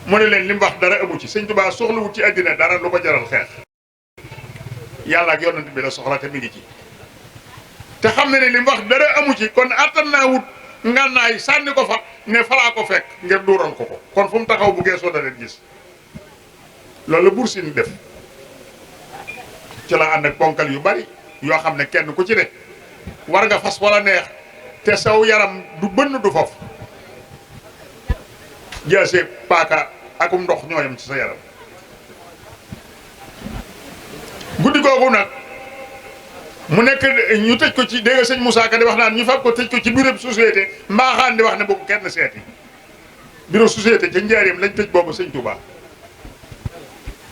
mu ne leen li mu wax dara amu ci sëñ Tuubaa soxlawut ci àddina dara lu ko jaral xeex yàlla ak yonent bi la soxla te mi ngi ci te xam ne ne li mu wax dara amu ci kon attan naa wut ngànnaay sànni ko fa ne falaa ko fekk ngir duural ko kon fu mu taxaw bu geesoo da leen gis loolu la Buur Siin def ci la ànd ak ponkal yu bari yoo xam ne kenn ku ci ne war nga fas wala neex te saw yaram du bënn du foofu jaase paaka akum ndox ñooyam ci sa yaram guddi googu nag mu nekk ñu tëj ko ci dégg nga sëñ Moussa Ka di wax naan ñu fab ko tëj ko ci bureau société mbaaxaan di wax ne bu ko kenn seeti bureau société ca njaareem lañ tëj boobu sëñ Touba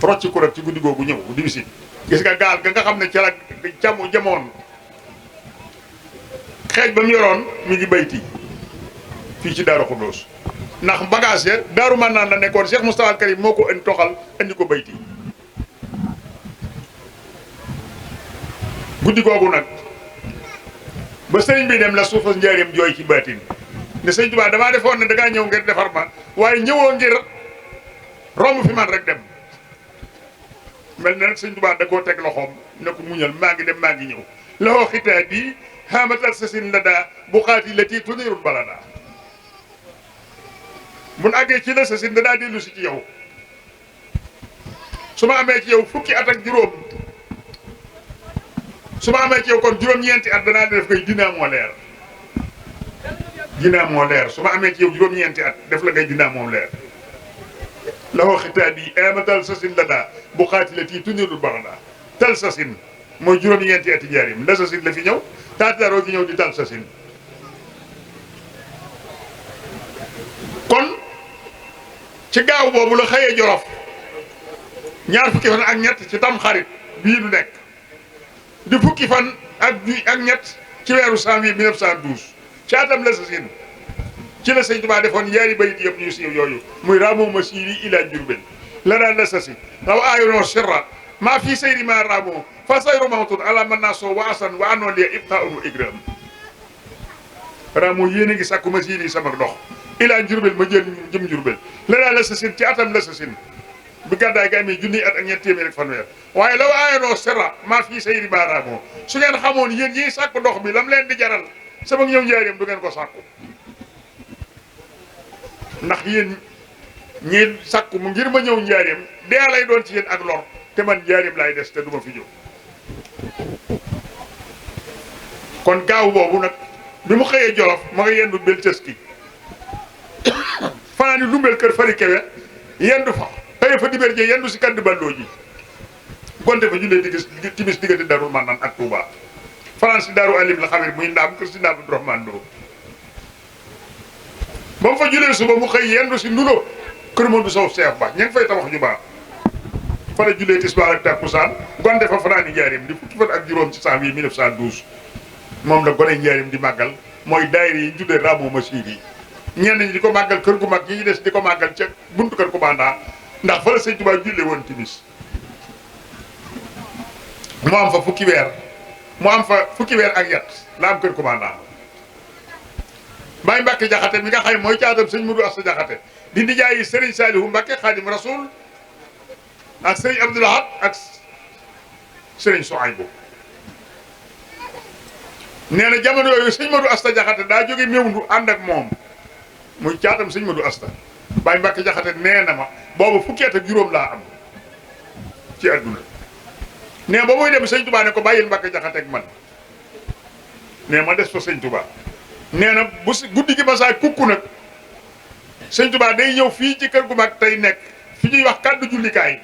rocci ko rek ci guddi googu ñëw di wisit gis nga gaal ga nga xam ne ca la jamoon xeej ba mu yoroon mi ngi bayti fii ci Daaru Xuddoos ndax bagage ya Daaru Manaan la nekkoon Cheikh Moustapha Al Karim moo ko indi toxal indi ko bayti guddi googu nag ba sëriñ bi dem la suufas njaareem jooy ci baatin ne sëñ Tuubaa damaa defoon ne dangaa ñëw ngir defar ma waaye ñëwoo ngir romb fi man rek dem mel na nag sëñ Tuubaa da koo teg loxoom ne ko muñal maa ngi dem maa ngi ñëw loxo xitaa bi xamatal sa sin la daa bu xaati la tii tunirul bala daa mun àggee ci la sa sin da daa dellu si ci yow su ma amee ci yow fukki at ak juróom su ma amee ci yow kon juróom-ñeenti at danaa def ngay dinaa moo leer dinaa moo leer su ma amee ci yow juróom-ñeenti at def la ngay dinaa moo leer la woo xitaab yi amatal sasin la daa bu xaatilati tunirul baxda tal sasin mooy juróom-ñeenti ati njaarim la sasin la fi ñëw taatidaroo gi ñëw di tal sasin kon ci gaaw boobu la xëyee Jolof ñaar fukki fan ak ñett ci tam xarit bii du nekk di fukki fan ak ñett ci weeru janvier 1912 ci atam la sasin ci la sëñ Tuubaa defoon yaari bayit yëpp ñu siiw yooyu muy ramo masiri ila Jurbel la daan la sasi raw aayonoo sirra maa fii sayri ma ramo fa sayru mawtun ala man naa soo wa asan wa anoon lia ibtaun wa igram ramo yéen a ngi sàkku masiri sama dox ila Jurbel ma jëm Jurbel la daan la sasin ci atam la sasin bi gàddaay gi amee junniy at ak ñett téeméer ak fanweer waaye law aayonoo sirra maa fii sayri ma ramo su ngeen xamoon yéen ñiy sàkku ndox mi lam leen di jaral sama ñëw njaareem du ngeen ko sàkku ndax yéen ñi sàkku mu ngir ma ñëw njaareem dee lay doon ci yéen ak lor te man njaareem laay des te du ma fi jóg kon gaaw boobu nag bi mu xëyee Jolof ma nga yendu bel tëski fanaan yi lumbel kër fari kewe yendu fa xëye fa diber jee yendu si kandi balloo ji gonte fa jullee timis diggante Darou Manane ak Touba fanaan si Daaru Alim la xamee muy ndaam kër si ndaam Abdourahmane Lo ba mu fa julee suba mu xëy yendu si Ndulo kër Modou Sow Cheikh Ba ña ngi fay tabax ju baax fa la julee tisbaar ak takkusaan gonte fa fanaan yi njaarim di fukki fan ak juróom ci janvier 1912 moom la gone njaarim di màggal mooy daayira yi ñu tuddee ramo masir yi ñenn ñi di ko màggal kër gu mag ñi ñu des di ko màggal ca buntu kër Koumanda ndax fa la sëñ Tuubaa jullee woon timis mu am fa fukki weer ak yat la am kër Koumanda Baye Mbacke Jaxate mi nga xam mooy caatam sëñ Modou Asta Jaxate di ndijaayi Serigne Saliou Mbacke Xaadim Rasul ak Serigne Abdoul Ahad ak Serigne Souhaïbou nee na jamono yooyu sëñ Modou Asta Jaxate daa jóge Mewndu ànd ak moom muy caatam sëñ Modou Asta Baye Mbacke Jaxate nee na ma boobu fukki at ak juróom laa am ci àdduna nee ba muy dem sëñ Touba ne ko bàyyil Mbacke Jaxate ak man nee ma des fa sëñ Touba nee na bu guddi gi basaay kukku nag sëñ Touba day ñëw fii ci kër gu mag tey nekk fi ñuy wax kàddu jullikaay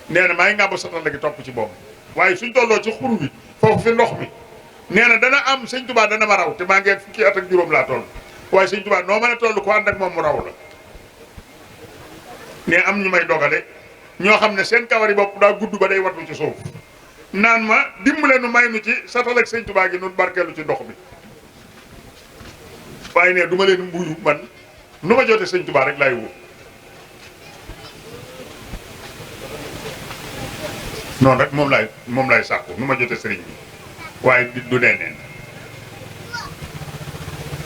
nee na maa ngi ngàbb satal la gi topp ci boobu waaye suñ tolloo ci xur bi foofu fi ndox mi nee na dana am sëñ Touba dana ma raw te maa ngi fukki at ak juróom laa toll waaye sëñ Touba noo mën a toll ko ànd ak moom mu raw la nee am ñu may dogale ñoo xam ne seen kawari bopp daa gudd ba day wattu ci suuf naan ma dimbale nu may nu ci satal ak sëñ Touba gi nun barkeelu ci ndox mi waaye ne du ma leen mbuyu man nu ma jotee sëñ Touba rek laay wóor noonu rek moom laay sàkku nu ma jotee sëriñ bi waaye du nee neen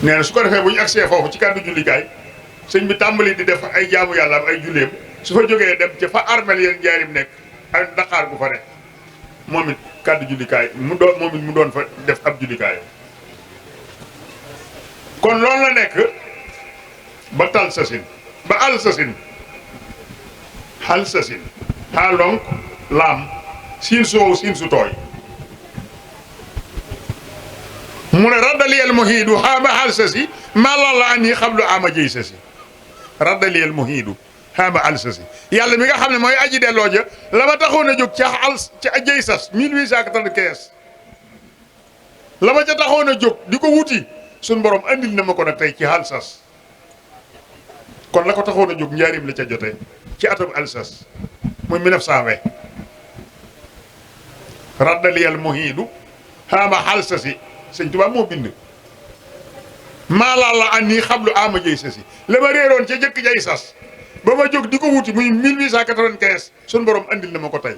nee na su ko defee bu ñu agsee foofu ci kàddu jullikaay sëñ bi tàmbali di def ay jaamu yàlla am ay julleem su fa jógee dem ca fa armel yeen njaarim nekk ak Dakar gu fa nekk moom it kàddu jullikaay mu doon fa def ab jullikaayam kon loolu la nekk ba tal sasin ba al sasin xal sasin xaalonk laam siin soow siin su tooy mu ne raddaliyel muhiidu xaama xal sasi maa lalla an yi xam lu ama jëy sasi raddaliyel muhiidu xaama al sasi yàlla mi nga xam ne mooy aji delloo ja la ma taxoon a jóg ca jëy sas 1895 la ma ca taxoon a jóg di ko wuti suñ borom andil na ma ko nag tey ci alsas kon la ko taxoon a jóg njaarim la ca jote ci atum alsas muy 1920 raddaliyal muhiidu xaama alsasi sëñ Tuubaa moo bind maa laa la an nii xablu ama jëy sasi la ma réeroon ca jëkk jay sas ba ma jóg di ko wuti muy 1895 suñ borom andil na ma ko tey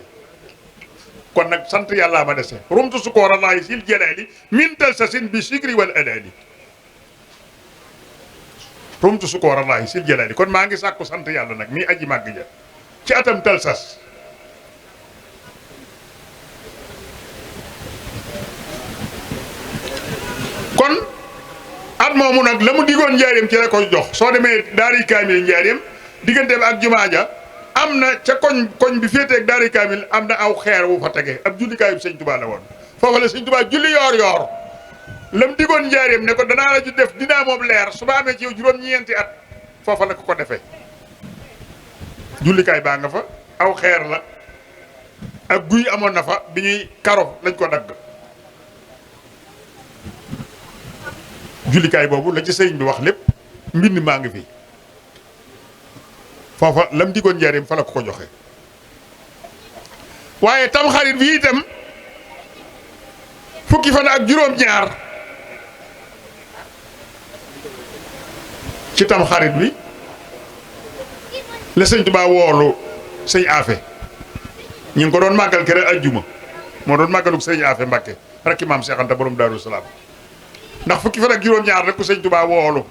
kon nag sant yàllaa ma dese rumtu sukoorallaahi sil jalaali min tal sasin bi sikri wal adaali rumtu sukoorallaahi sil jalaali kon maa ngi sàkku sant yàlla nag mii aji màgg ja ci atam tal sas kon at moomu nag la mu digoon njaareem ci la koy jox soo demee daari kaamil njaareem diggante bi ak jumaa ja am na ca koñ bi féeteeg daari kaamil am na aw xeer wu fa tege ab jullikaayu sëñ Tuubaa la woon foofa la sëñ Tuubaa julli yoor lam digoon njaareem ne ko danaa la ju def dinaa moom leer su ma amee ci yow juróom-ñeenti at foofa la ko defee jullikaay baa nga fa aw xeer la ak guy amoon na fa bi ñuy karo lañ ko dagg jullikaay boobu la ci sëriñ bi wax lépp mbind maa ngi fi foofa lam digoon njaareem fa la ko joxe waaye tamxarit bi itam fukki fan ak juróom-ñaar ci tamxarit bi la sëñ Tuubaa woolu sëñ Afe ñu ngi ko doon màggal kere ajjuma moo doon màggaluk sëñ Afe Mbàkke rakki maam Seex Anta borom Daaru Salaam ndax fukki fan ak juróom-ñaar rek ko sëñ Tuubaa woolu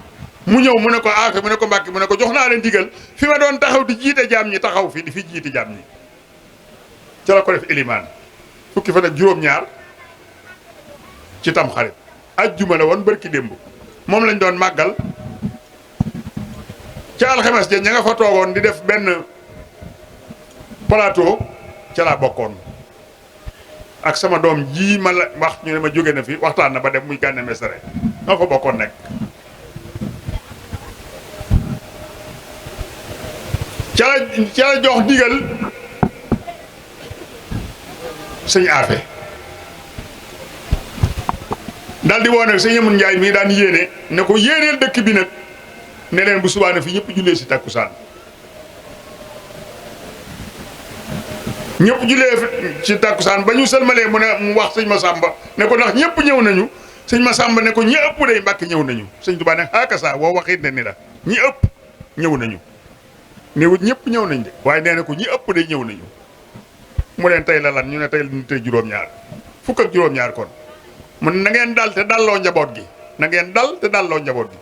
mu ñëw mu ne ko Afe mu ne ko Mbàkke mu ne ko jox naa leen digal fi ma doon taxaw di jiite jaam ñi taxaw fi di fi jiite jaam ñi ca la ko def ilimaan fukki fan ak juróom-ñaar ci tamxarit ajjuma la woon barki démb moom lañ doon màggal ca alxames ja ña nga fa toogoon di def benn plateau ca laa bokkoon ak sama doom ji ma la wax ñu ne ma jóge na fi waxtaan na ba dem muy Gana Messere noo fa bokkoon nekk ca la jox digal sëñ Afe daal di woo nag sëñ Amun Njaay mii daan yéene ne ko yéeneel dëkk bi nag ne leen bu subaa na fi ñëpp jullee si takkusaan ñëpp jullee si takkusaan ba ñu sëlmalee mu ne mu wax sëñ Masamba ne ko ndax ñëpp ñëw nañu sëñ Masamba ne ko ñi ëpp day Mbàkke ñëw nañu sëñ Tuubaa ne xaakasa woo waxit ne ni la ñi ëpp ñëw nañu néewut ñëpp ñëw nañ de waaye nee na ko ñi ëpp day ñëw nañu mu leen tey la lan ñu ne tey ñu tey juróom-ñaar fukk ak juróom-ñaar kon mu ne na ngeen dal te dalloo njaboot gi na ngeen dal te dalloo njaboot gi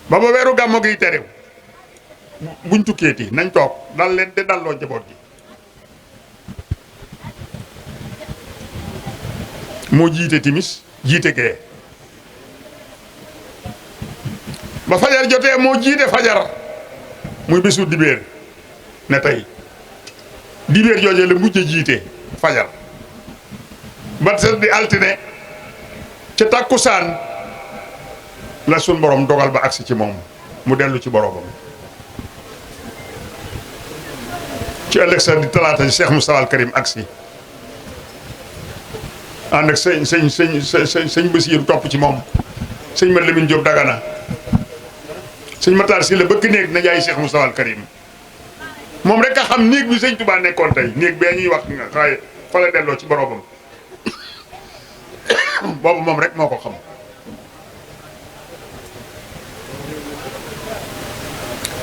ba weeru gàmmo gi terew buñ tukkeeti nañ toog dal leen te dalloo njaboot gi moo jiite timis jiite gee ba fajar jotee moo jiite fajar muy bésu dibéer ne tey dibéer joojee la mujj jiite fajar ba set di altine ca takkusaan la sun borom dogal ba agsi ci moom mu dellu ci boromam ci ëllëg sa di talaata Cheikh Moustapha al Karim agsi ànd ak sëñ Basiiru topp ci moom sëñ Mat Lamin Jóob Dagana sëñ Matar Si la bëgg néeg na jaay Cheikh Moustapha al Karim moom rek a xam néeg bi sëñ Tuubaa nekkoon tey néeg bee ñuy wax nga xaaye fa la delloo ci boromam boobu moom rek moo ko xam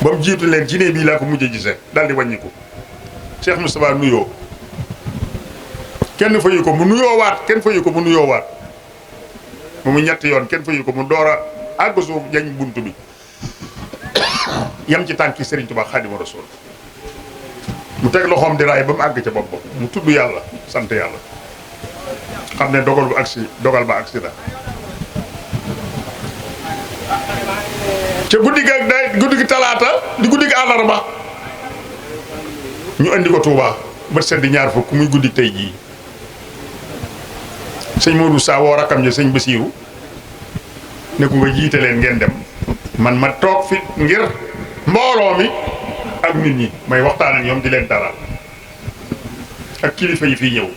ba mu jiitu leen ci néeg bii laa ko mujj a gisee daal di wàññiku Cheikh Moustapha nuyoo kenn fayu ko mu nuyoo waat kenn fayu ko mu nuyoo waat ba mu ñetti yoon kenn fayu ko mu door a àgg suuf jañ bunt bi yam ci tànki Serigne Touba Xaadimu Rasuul mu teg loxoom di raay ba mu àgg ca boppam mu tudd yàlla sant yàlla xam ne dogal ba agsi la ca guddi gi talaata di guddi gi àllarba ñu andi ko Touba bët set di ñaar fukk muy guddi tey jii sëñ Modou Sa woo rakkam ja sëñ Basiiru ne ko nga jiite leen ngeen dem man ma toog fi ngir mbooloo mi ak nit ñi may waxtaan ak ñoom di leen dalal ak kilifa yi fii ñëw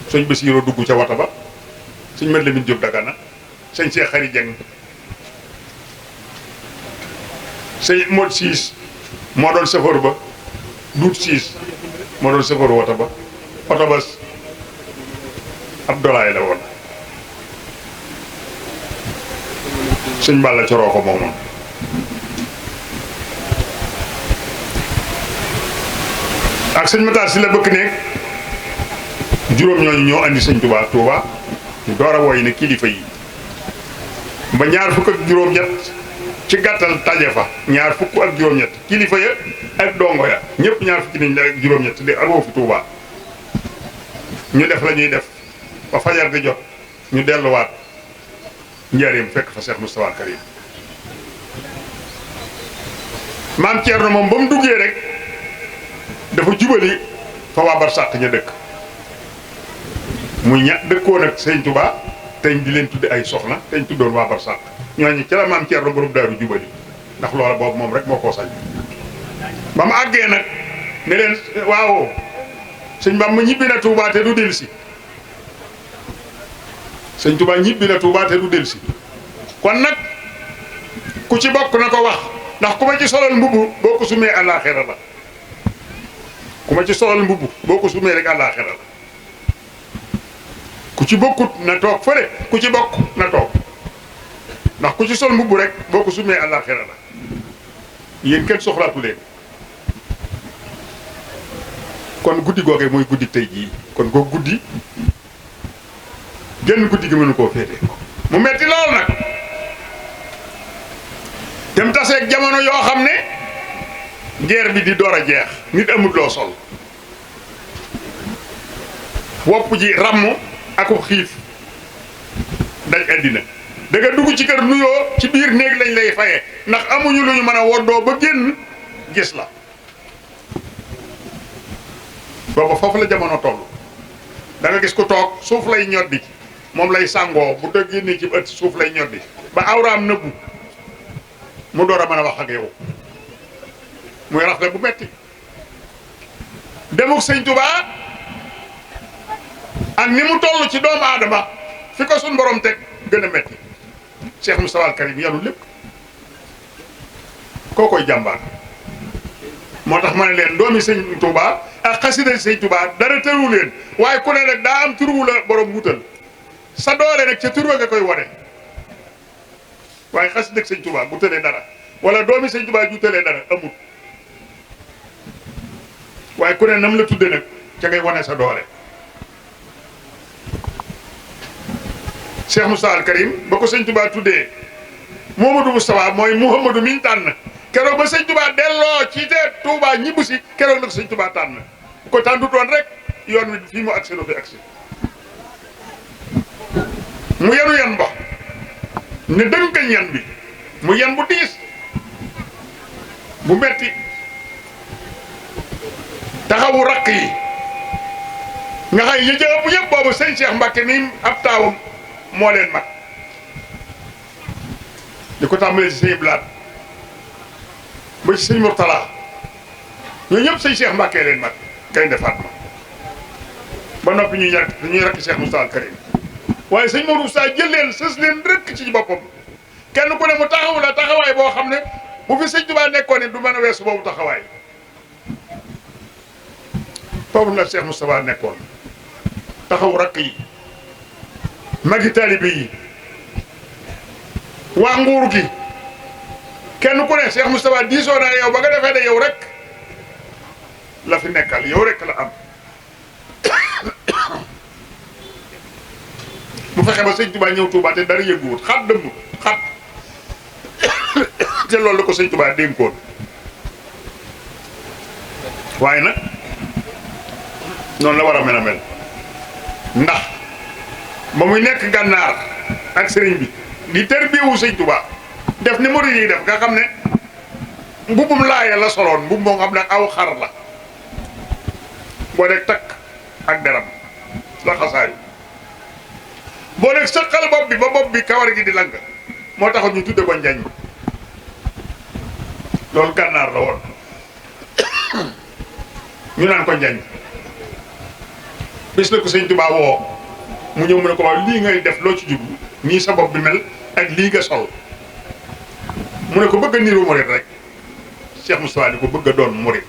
sëñ Basiiru dugg ca wata ba sëñ Mat Lamin Jóob Dagana sëñ Cheikh Xari Jeng sëñ Mod Siis moo doon chauffeur ba Duut Siis moo doon chauffeur wata ba oto ba Abdoulaye la woon sëñ Balla coroo ko moomoon ak sëñ Matar Si la bëkk néeg juróom ñooñu ñoo andi sëñ Touba ñu door a woy ne kilifa yi ba ñaar fukk ak juróom-ñett ci gàttal taje fa ñaar fukk ak juróom-ñett kilifa ya ak dongo ya ñëpp ñaar fukki nañ la ak juróom-ñett di aroo fi Touba ñu def la ñuy def ba fajar di jot ñu delluwaat njaareem fekk fa Cheikh Moustapha al Karim maam Thierno moom ba mu duggee rek dafa jubali fa waa barsàq ña dëkk muy ña dëkkoon ak sëñ Touba teñ di leen tudde ay soxna teñ tuddoon waa barsàq ñooñu ca la maam Thierno borom daaru jubali ndax loola boobu moom rek moo ko sañ ba mu àggee nag ne leen waaw sëñ Bamba ñibbi na Touba te du dellusi sëñ Touba ñibbi na Touba te du dellusi kon nag ku ci bokk na ko wax ndax ku ma ci solal mbubu boo ko sumee àllaaxira la ku ma ci solal mbubu boo ko sumee rek àllaaxira la ku ci bokkut na toog fële ku ci bokk na toog ndax ku ci sol mbubu rek boo ko sumee àllaaxira la yéen kenn soxlaatu leen kon guddi googee mooy guddi tey jii kon ko guddi genn guddi gi mënu koo féete mu metti lool nag dem taseeg jamono yoo xam ne guerre bi di door a jeex nit amut loo sol wopp ji ràmm akub xiif daj àddina da nga dugg ci kër nuyoo ci biir néeg lañ lay faye ndax amuñu lu ñu mën a woddoo ba génn gis la booba foofu la jamono toll da nga gis ku toog suuf lay ñoddi moom lay sàngoo bu dëgg génnee ci ëtt suuf lay ñoddi ba awraam nëbbu mu door a mën a wax ak yow muy rafle bu metti demuk sëñ Touba ak ni mu toll ci doomu aadama fi ko suñ borom teg gën a metti Cheikh Moustapha al Karim yàllu lépp koo koy jàmbaar moo tax ma ne leen doomi sëñ Touba ak xasida sëñ Touba dara tëru leen waaye ku ne rek daa am turu la borom wutal sa doole rek ca turu nga koy wone waaye xasida sëñ Touba bu tëlee dara wala doomi sëñ Touba ju tëlee dara amul waaye ku ne nam la tudde nag ca ngay wone sa doole Cheikh Moustapha al Karim ba ko sëñ Touba tuddee Mouhamadou Moustapha mooy Mouhamadou miñ tànn keroog ba sëñ Touba delloo ci te Touba ñibbu si keroog la ko sëñ Touba tànn bu ko tàndutoon rek yoon wi fii mu agsi doo fi agsi mu yenu yan ba ne dënkañ yan bi mu yan bu diis bu metti taxawu rakk yi nga xam yi jëpp yëpp boobu sëñ Cheikh Mbacke nii ab taawam moo leen mag di ko tàmbalee ci sëñ Blaat ba ci sëñ Mourtala ñoo ñëpp sëñ Cheikh Mbacke leen mag Gaynde Fatma ba noppi ñuy rakk Cheikh Moustapha al Karim waaye sëñ Modou Moustapha jël leen sës leen rëkk ci boppam kenn ku ne mu taxawu la taxawaay boo xam ne bu fi sëñ Touba nekkoon ne du mën a weesu boobu taxawaay foofu la Cheikh Moustapha nekkoon taxaw rakk yi magi taalibe yi waa nguur gi kenn ku ne Cheikh Moustapha diisoo naa yow ba nga defee ne yow rek la fi nekkal yow rek la am mu fexe ba sëñ Touba ñëw Touba te dara yënguwut xat dëmm xat te loolu la ko sëñ Touba dénkoon waaye nag noonu la war a mel a mel ndax ba muy nekk gànnaar ak sëriñ bi di tërbiyewu sëñ Touba def ni murid yi def nga xam ne mbubum laaya la soloon mbub moo xam ne aw xar la boo dee takk ak deram la xasaayu boo dee sëqal bopp bi ba bopp bi kawar gi di lang moo taxoon ñu tudde ko njañ loolu gànnaar la woon ñu naan ko njañ bis na ko sëñ Touba woo mu ñëw mu ne ko waaw lii ngay def loo ci jublu nii sa bopp bi mel ak lii nga sol mu ne ko bëgg a niru murit rek Cheikh Moustapha ni ko bëgg a doon murit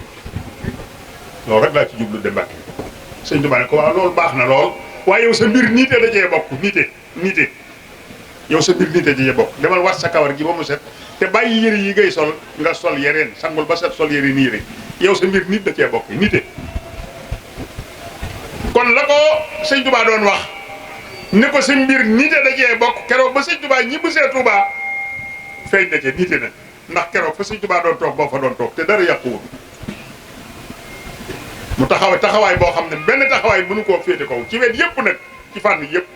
loolu rek laa ci jublu de Mbàkke sëñ Touba ne ko waaw loolu baax na lool waaye yow sa mbir niite da cee bokk niite yow sa mbir niite da cee bokk demal wat sa kawar gi ba mu set te bàyyi yëre yi ngay sol nga sol yereen sangul ba set sol yëre nii rek yow sa mbir nit da cee bokk niite kon la ko sëñ Touba doon wax ne ko sa mbir niite da cee bokk keroog ba sëñ Touba ñibbi see Touba feeñ na ca niite na ndax keroog fa sëñ Touba doon toog boo fa doon toog te dara yàquwul mu taxawaay boo xam ne benn taxawaay mënu koo féete kaw ci wet yëpp nag ci fànn yëpp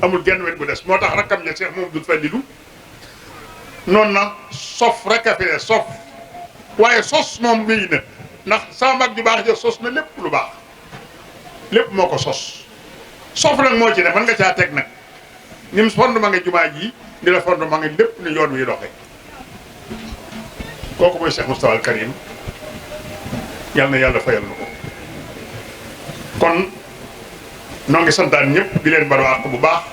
amul genn wet bu des moo tax rakkam ja Cheikh Mamadou Fadilou noonu na sof rek a fi ne sof waaye sos moom wéy na ndax sama mag ju baax ja sos na lépp lu baax lépp moo ko sos sof nag moo ci ne mën nga caa teg nag ni mu fond ma nga jumaa ji di la fond ma nga lépp ni yoon wi doxe kooku mooy Cheikh Moustapha al Karim yal na yàlla fayal na ko kon noo ngi santaan ñëpp di leen balu àq bu baax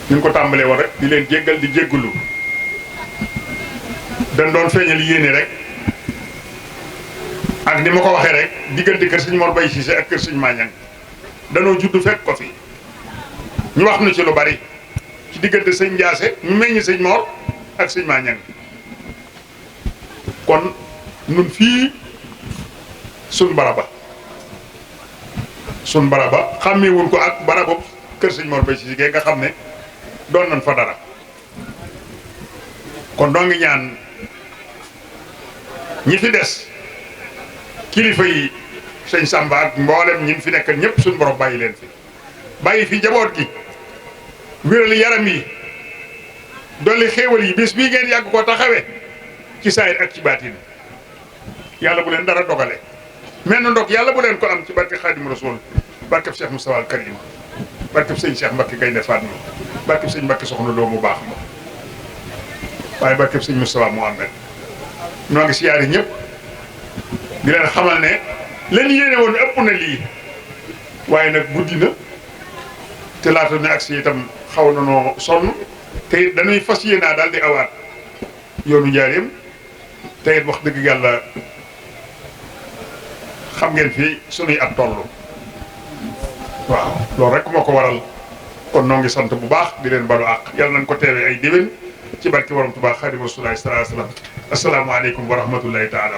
ñu ko tàmbalee woon rek di leen jéggal di jéggalu dañ doon feeñal yéene rek ak ni ma ko waxee rek diggante kër sëñ Mor Bay Cissé ak kër sëñ Mañang danoo judd fekk ko fi ñu wax nu ci lu bari ci diggante sëñ Ndiasse ñu meññi sëñ Mor ak sëñ Mañang kon nun fii sun baraba xàmmeewuñ ko ak barabu kër sëñ Mor Bay Cissé nga xam ne doon nañ fa dara kon doo ngi ñaan ñi fi des kilifa yi sëñ Samba ak mboolem ñi fi nekkal ñëpp suñu borom bàyyi leen fi bàyyi fi njaboot gi wéral yaram yi dolli xéewal yi bis bii ngeen yàgg ko taxawee ci saayir ak ci baatin yàlla bu leen dara dogale mel na ndok yàlla bu leen ko am ci barke Xaadim Rasul barkeb Cheikh Moustapha al Karim barkeb sëñ Cheikh Mbacké Gaynde Fatma barkeb sëñ Mbacké soxna Lo mu baax ma waaye barkeb sëñ Moustapha Mohamed noo ngi siyaari ñëpp di leen xamal ne leen yéene woon ëpp na lii waaye nag guddi na te laata ne agsi itam xaw na noo sonn te it dañuy fas yéenaa daal di awaat yoonu njaareem te it wax dëgg yàlla xam ngeen fi sunuy at toll waaw loolu rek moo ko waral kon noo ngi sant bu baax di leen balu àq yàlla nañ ko teewee ay déwén ci barke borom Tuubaa Xaadimu Rasuulillaahi sallallaahu alayhi wa sallam asalaamaaleykum wa rahmatullahi taala